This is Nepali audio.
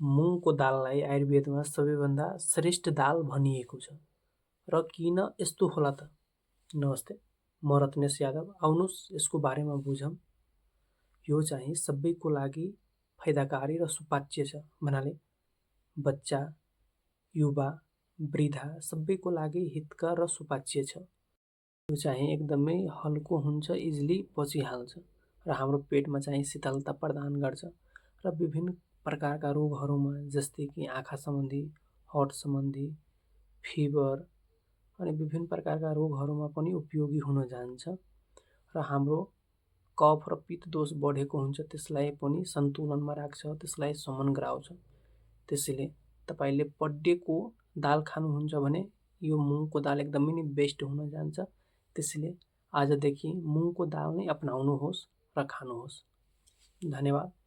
मुङको दाललाई आयुर्वेदमा सबैभन्दा श्रेष्ठ दाल भनिएको छ र किन यस्तो होला त? नमस्ते, म रत्नेश यादव। आउनुहोस् यसको बारेमा बुझौँ। यो चाहिँ सबैको लागि फाइदाकारी र सुपाच्य छ भन्नाले बच्चा, युवा, वृद्धा सबैको लागि हितकर र सुपाच्य छ। यो चाहिँ एकदमै हल्को हुन्छ, इजिली पचिहाल्छ र हाम्रो पेटमा चाहिँ शीतलता प्रदान गर्छ र विभिन्न प्रकारका रोगहरूमा जस्तै कि आँखा सम्बन्धी, हट सम्बन्धी, फिभर अनि विभिन्न प्रकारका रोगहरूमा पनि उपयोगी हुन जान्छ र हाम्रो कफ र पित्त दोष बढेको हुन्छ त्यसलाई पनि सन्तुलनमा राख्छ, त्यसलाई समन गराउँछ। त्यसैले तपाईले पड्डेको दाल खानुहुन्छ भने यो मुङको दाल एकदमै नै बेस्ट हुन जान्छ। त्यसैले आजदेखि मुङको दाल नै अपनाउनुहोस् र खानुहोस्। धन्यवाद।